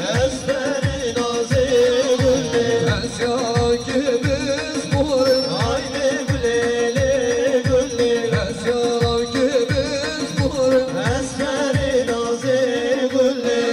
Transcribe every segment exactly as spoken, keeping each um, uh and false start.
Ez berê nazê gulê. Ez yara kê bizborim. Haydi gulê lê gulê. Ez yara kê bizborim. Ez berê nazê gulê.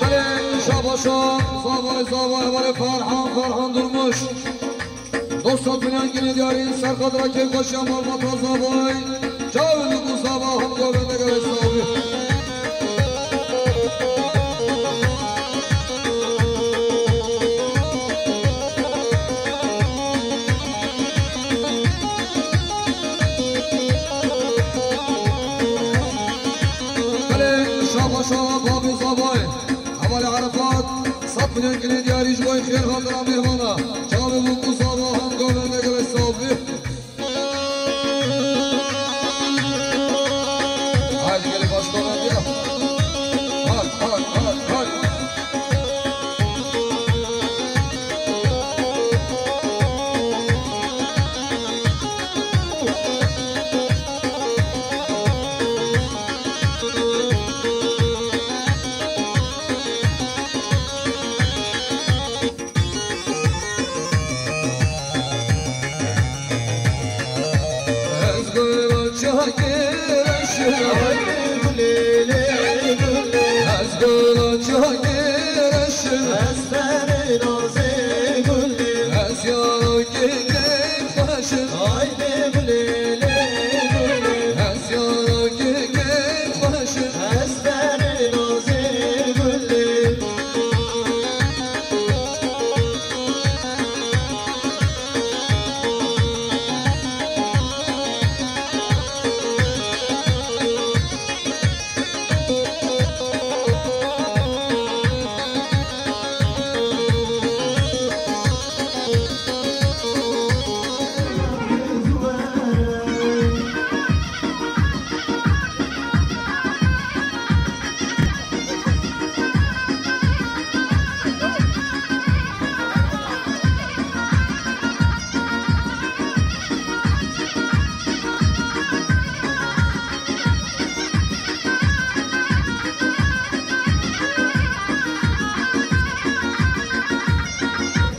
Belê, şabaşa, zavay, zavay, hevalê Ferhan, Ferhan Durmuş. Dost Sat Filan Gilê Diyarî, Serqat Rakê, Koçya Malbata, zavay. Çav û ku zava hem govende gerek sabi. Belê, şabaşa, babî zavay. Hevalê Erefat, Sat Filan Gilê Diyarî ji bo xêr hatina mêhmana. Çavê bû ku zava hem govende gerek sabi. Haydi gelin başkanlar ya. Hay, hay, hay, hay. Ez gula çakêreşim. Haydi gulê lê gulê. Ez gula çakêreşim. Ez berê nazê gulê. Ez yara kê keyfxweş im. Haydi gulê lê gulê. Ez yara kê keyfxweş im. Ez berê nazê gulê.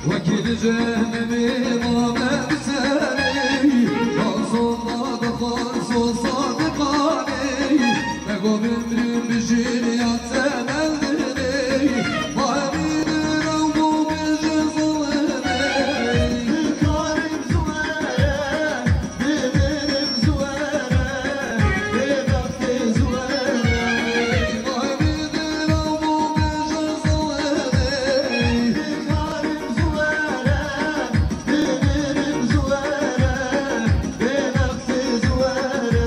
Wekî li cehennemê mame bi serê, ya sonda dixwar sosa diqanê. Ego bimrim bijîn ya temel dinê, bayê min ew bû min ji zilmê. Dikarim ziwere, bimirim ziwere, bêbextê ziwere. Bayê min ew bû min ji zilmê. Dikarim ziwere, bimirim ziwere, bêbextê ziwere.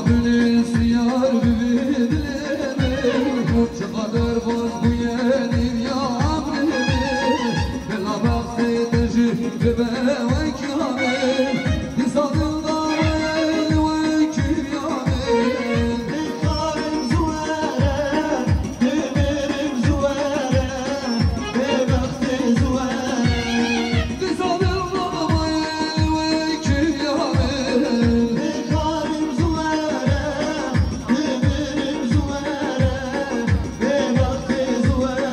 Dünüz yar bibî dilê min, çiqader vaz bûye dînya emrê min. Bila bextê te jî bibe wek ya min, dîsa dil daye li wek ya min. Dikarim ziwere, dimirim ziwere, bêbextê ziwere. Dîsa dil daye li wek ya min. Dikarim ziwere, dimirim ziwere, bêbextê ziwere.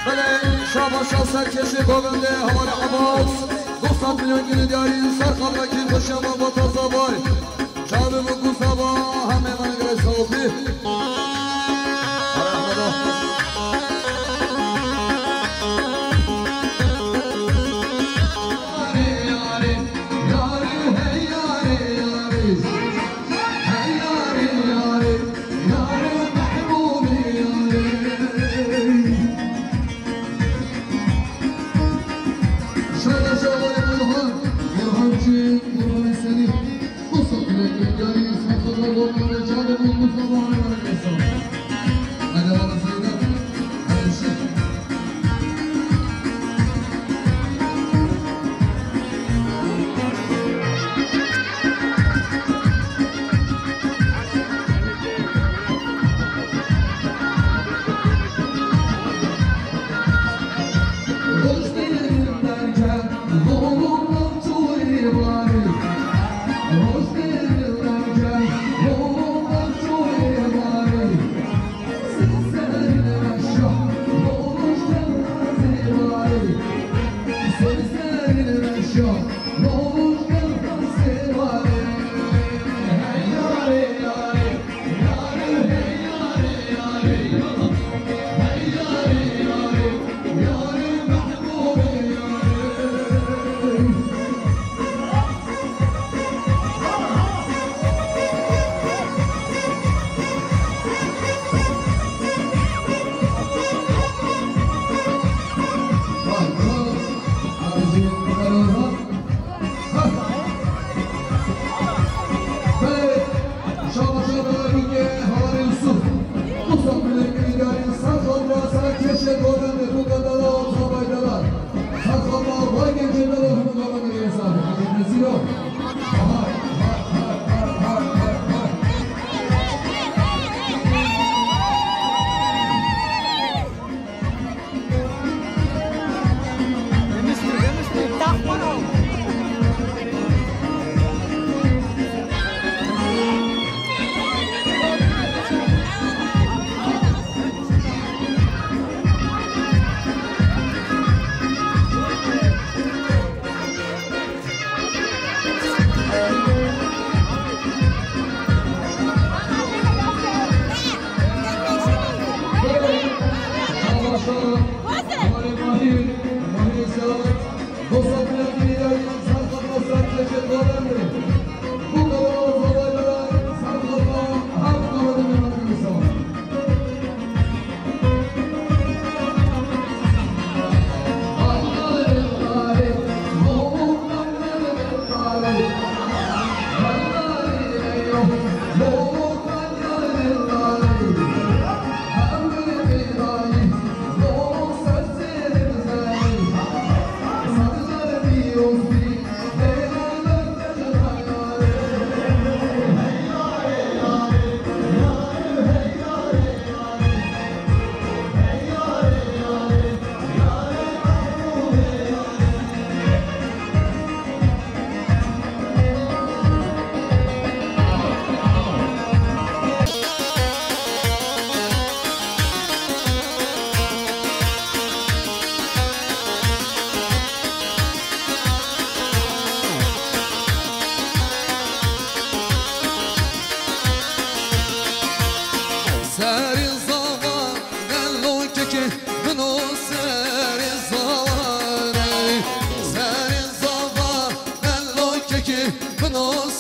Belê, şabaşa serkêşî govendê hevalê Ebas. Du sed milyon gilî diyarî ser xelvekî xweşiya me vata zavay. Çavê min ku sava hemê me gire sawbî. Erehmeda. Şöyle şöyle Burhan, Burhancı, Burhan Selim.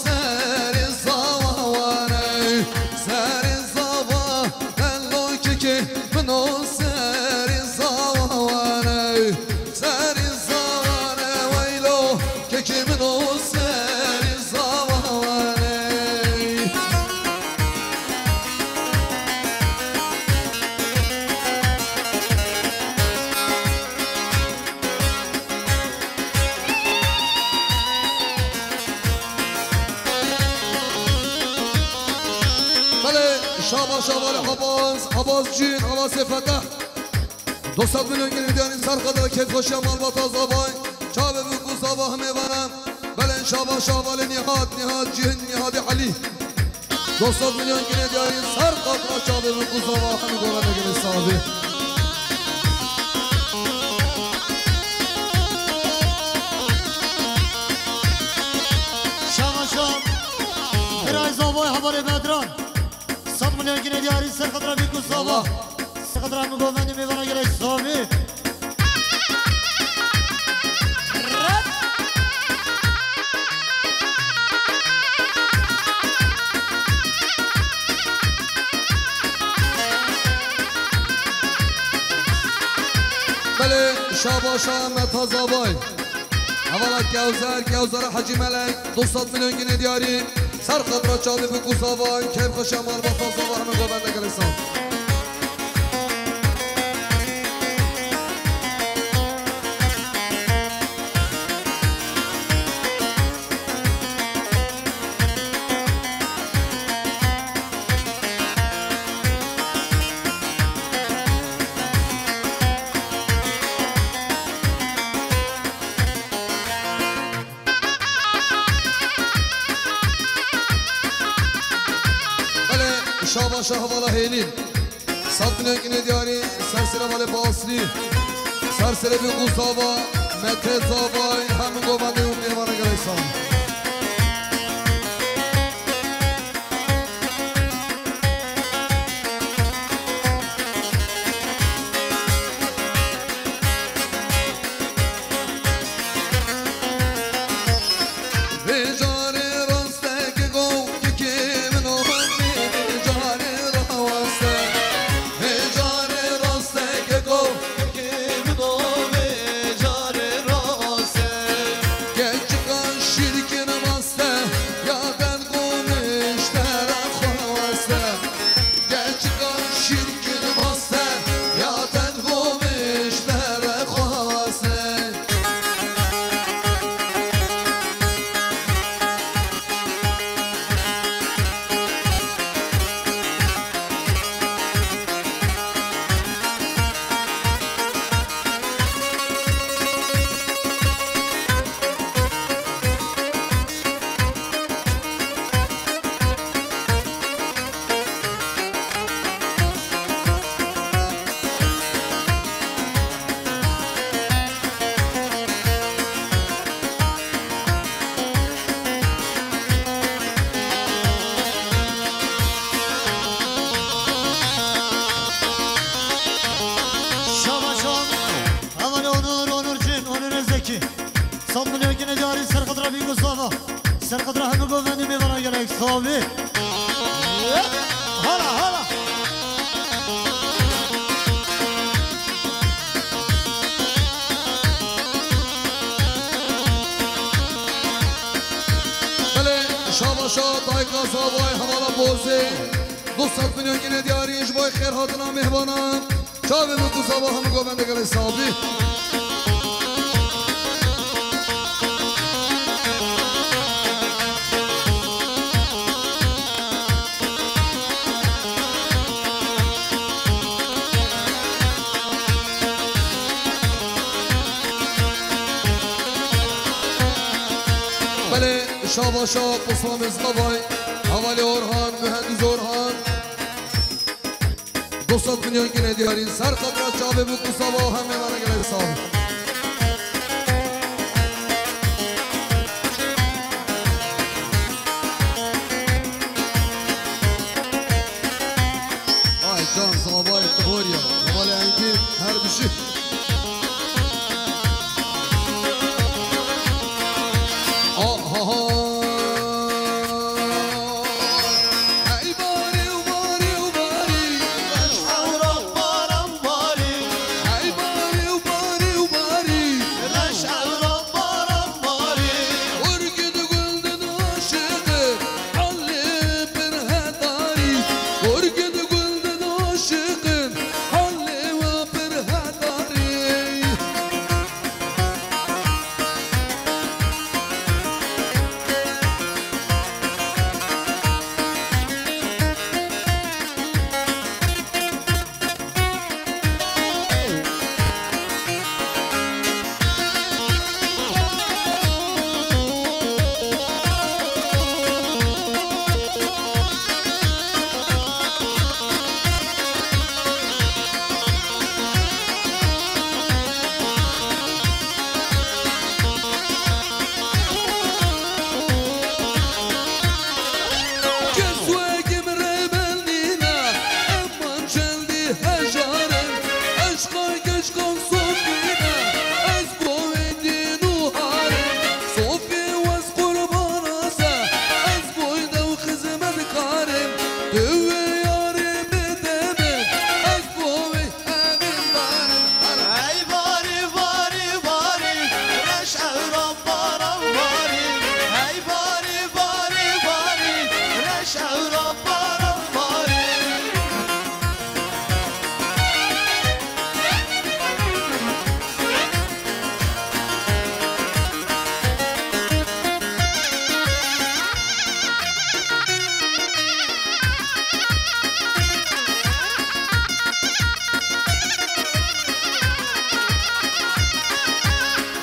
Serê zava wane, serê zava, hello kekê min o serê zava wane, serê zava wane, weylo kekê min o serê zava wane. Belê, şaba şaba li Abaz, Abaz Cîn, Abazê Feteh. Du sed milyon ginê diyarî ser qadra keyfxweşiya malbata zavay. Çavê min ku zava hemê vana. Belê, şaba şaba li Nîhat, Nîhat Cîn, Nîhadê Elî. Du sed milyon ginê diyarî ser qadra çavê min ku zava hemî govende gelê savî. Şama şam. Biray zavay hevalê Bedran. Sed milyon ginê diyarî ser qadra min ku zava. Ser qadra min govende mêvana gelê savî. Belê, şabaşa me taza bay. Hevala Kewser, Kewsera Hecî Melek, du sed milyon ginê diyarî. Ser qadra çavê min ku zava, keyfxweşiya malbata zava hemî govende gelê savî. Belê, şabaşa hevala Hêlîn. Sed milyon ginê diyarî, ser serê hevalê Baslî. Ser serê min ku zava, Mete zavay, hemî govendê û mêvana gelê savî. Vê carê rasteke go, kekê min o, vê carê raweste. Vê carê rasteke go, kekê min o, vê carê raste. Keçika şîrkin maste, ya deng û miştere xweste. Keçika şîrkin maste, ya deng û miştere xweste. Şaba şam, hevalê Onur, Onurcin, Onur Özeki. Sed milyon ginê diyarî ser qadra min ku zava. Ser qadra hemî govendê mêvana gelek savî. Hala, hala. Belê, şabaşa dayika zavay hevala Bozê. Du sed milyon ginê diyarî ji bo xêr hatina mêvana. Çavê min ku zava hemî govende gelê savî. Belê, şabaşa Osman Mezgavay, hevalê Orhan, mühendis Orhan. Du sed milyon ginê diyarî, ser qadra çavê min ku zava hemê vana gelek savî. Ay can zavayê Tihoriya, hevalê Engîn, her bişî. Ahaha. Tu wê yarê bide min, ez bo wê evîn barim. Hey barî, barî, barî, reş ewra baran barî. Hey barî, barî, barî, reş ewra baran barî.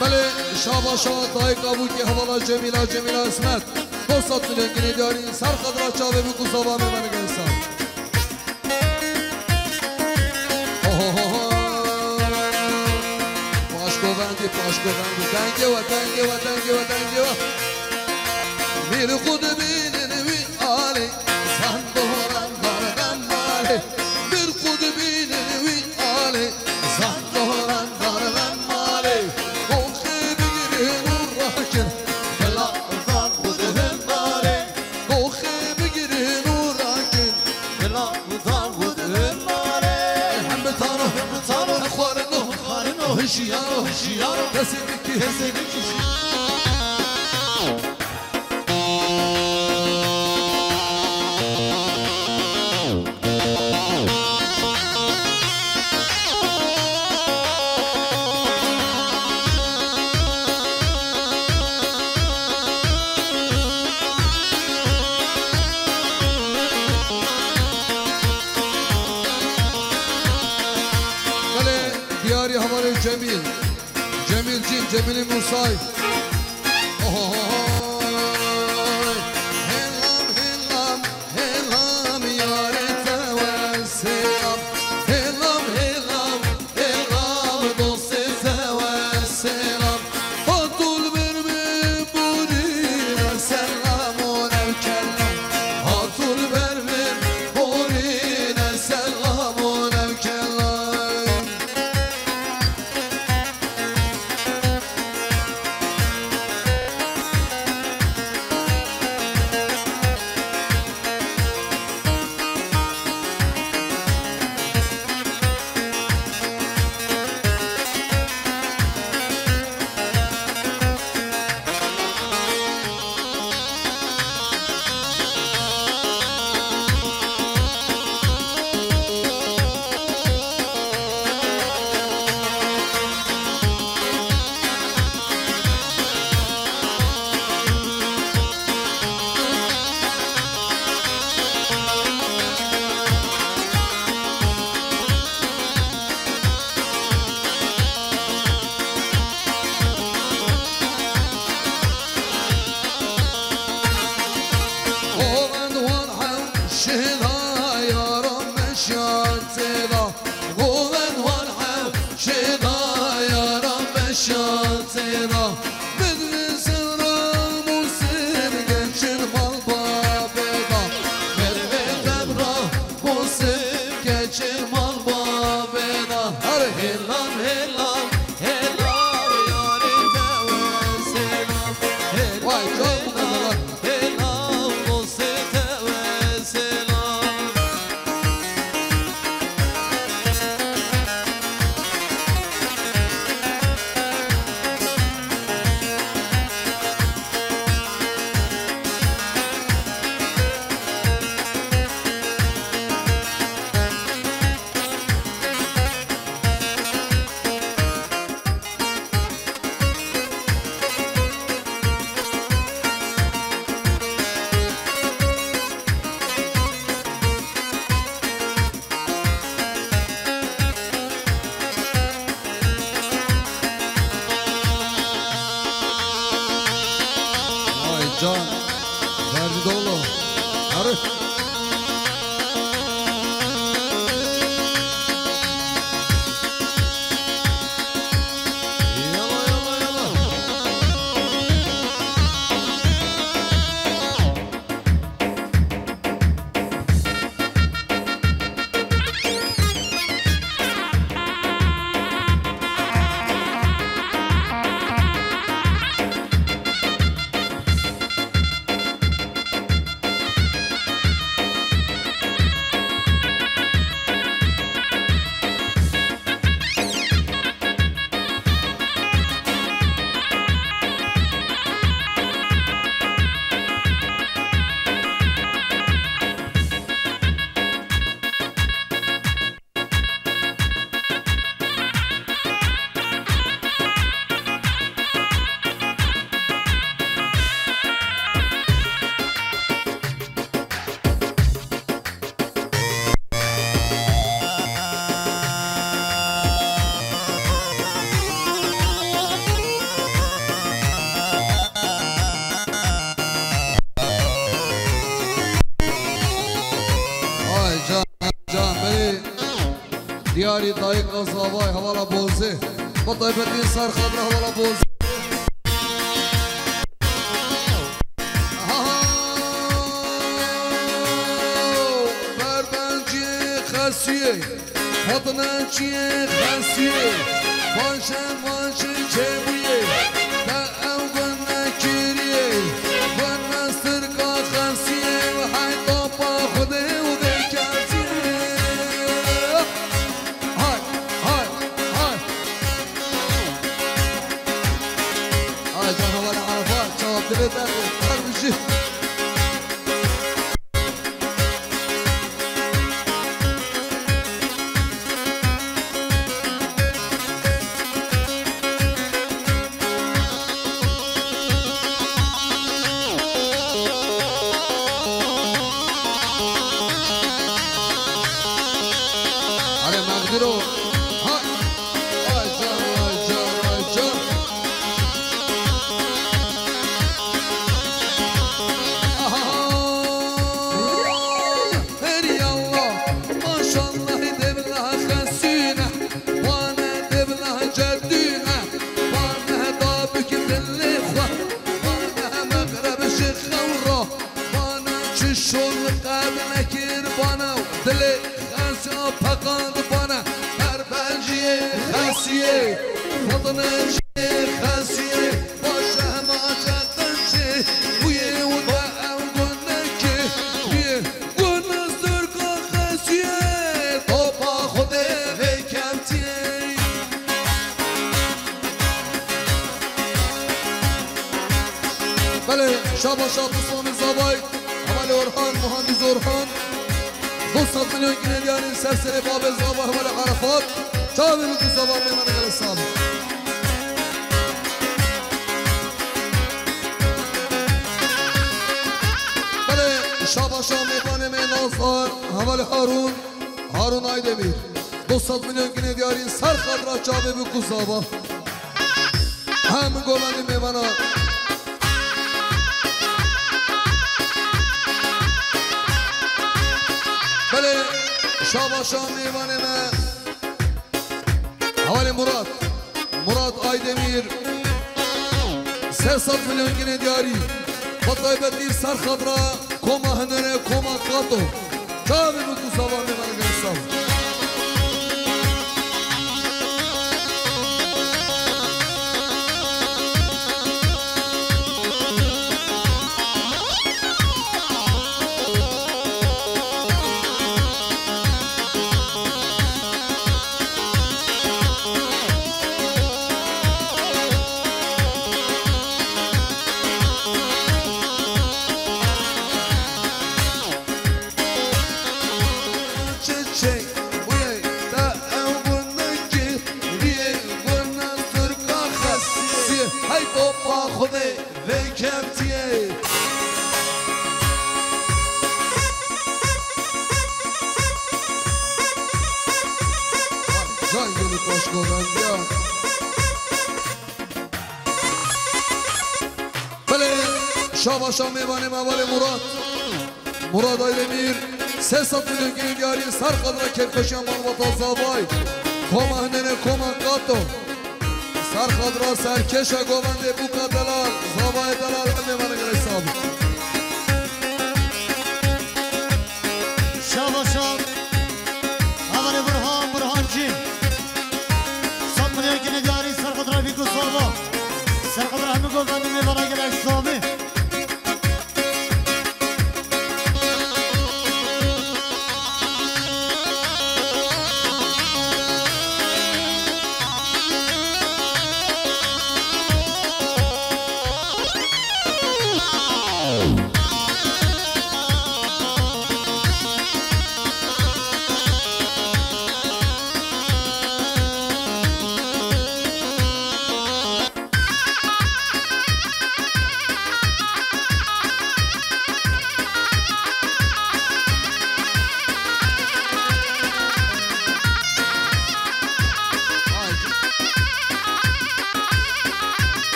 Belê, şabaşa dayika bûkê hevala Cemîla, Cemîla Ismet. Dosta tu lêngirê diyarî, ser xedra çavê bûk û zava me venigel sar. Paşko vendî, paşko vendî. Dengê we, dengê we, dengê we, dengê we. Mîr xwe dibînin wî alê, zandoran darben malê. Mîr xwe dibînin wî alê, zandoran darben malê. Doxê bigirin û rakin, bila zan xwe dihên malê. Doxê bigirin û rakin. Bila zan xwe dihên malê. Hem bi tano, hem bi tano. Xwarino, xwarino. Hişiyaro, hişiyaro. Kesê bikî, kesê bikî. Belê, diyarî hevalê Cemîl. Cemîlcîn, Cemîlî Musay. Oy, helam, helam, helam, yarê te we selam. Helam, helam, helam, dostê te we selam. Hatul ber min borîne selam û ev kelam. Hatul ber min borîne selam û ev kelam. Govend wan hew şêla, yaran meşa têda. Govend wan hew şêda, yaran meşa têda. Min vê zevra Mûsim geçin mal babê da. Min vê zevra Mûsim geçin mal babê da. Hêlan, hêlan, hêlan, yarê te we selam. Hêlan, vay, çok hêlan, güzel. Hêlan, dostê te we selam. Ay can, Ferdi Dolu. Arif. Yala, yala, yala. Dayika Zavay hevala Bozê. Bi taybetî ser xatir hevala Bozê. Aha! Berbenciyê Xesiyê, Fatnenciyê Xesiyê, Vaşe Vaşe çêbûyê, te ew gun nekiriyê, gun nestirka Xesiyê, hey topa Xwedê û vê kesiyê. Hay, hay, hay. Ay, can hevalê Arafat, çawa dilê derdê, her bijî. Erê mexdiro. Ha. Ay can, ay can, ay can. Aha. Herî Allah. Maşallah devla xesîne. Wane devla cedîne. Wane dabik dilê xwe. Wane megreb ji xewra. Bana çi şol qed nekir bana, dilê Xesiya peqand bana, her benciyê Xesiyê, fitneciyê Xesiyê, baş hema çeqinçê, buyê û te ew gunekê, buyê gun nestirka Xesiyê, topa Xwedê vê kevtiyê. Belê, şaba şaba Sami Zavay, hevalê Orhan, muhandis Orhan. Du sed milyon ginê diyarî ser serê babê Zava hevalê Arafat. Çavê min ku Zava mêvanê gelek sal. Belê, şaba şaba mêvanê me Nazar, hevalê Harun. Harun Aydemir, du sed milyon ginê diyarî ser xatir çavê min ku Zava. Hem govendî mêvana. Belê, şaba şaba mêvanê me. Hevalê Murat. Murat Aydemir, sê sed milyon ginê diyarî. Bi taybetî ser xatir koma hunere, koma Kato. Çavê min ku Zava mêvanê gelek sal. Çiçek, buyê te ew gunekê, riyê gune sirka Xesiyê. Hey topa Xwedê vê kevtiyê. Can gelî xweş govendiya. Belê, şaba şaba mêvanê me hevalê Murat. Murat Aydemir, sê sed milyon ginê diyarî ser xatir kêfxweşiya malbata Zavay. Koma hunere, koma Kato. Ser xatir serkêşa govendê bûka delal, Zavayê delal, em mêvanê gelek sal. Şaba şaba. Hevalê Burhan, Burhancî. Sed milyon ginê diyarî ser xatir vî ku Zava. Ser xatir hemî govendî mêvana gelek Zavê.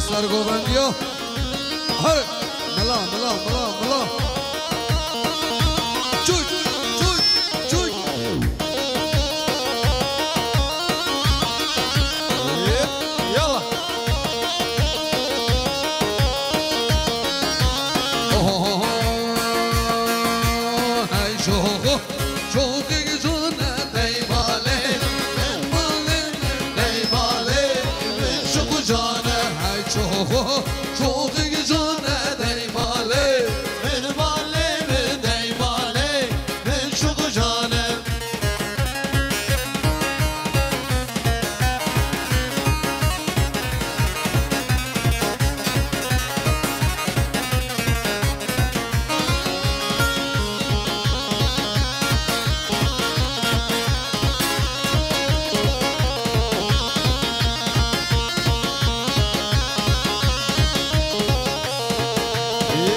Sergovendiya. Her. Mila, mila, mila, mila. Çuç, çuç, çuç. Yep, yala. Oh, oh, oh, oh. Hey, çok, çok güzel. Dey balê, min balê, dey balê, min şiqujane. Hey çoxo, çoxî gijane, dey balê. Min balê, min dey balê, min şiqujane.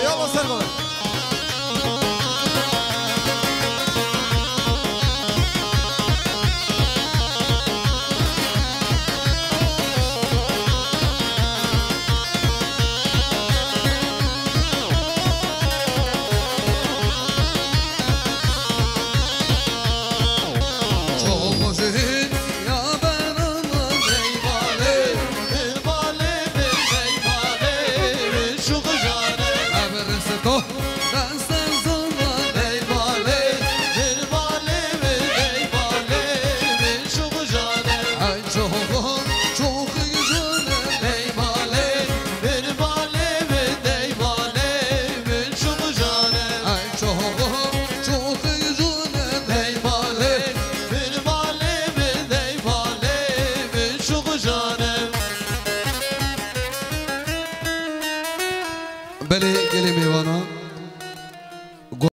Yalla ser baba. Belê gelê mêvanan,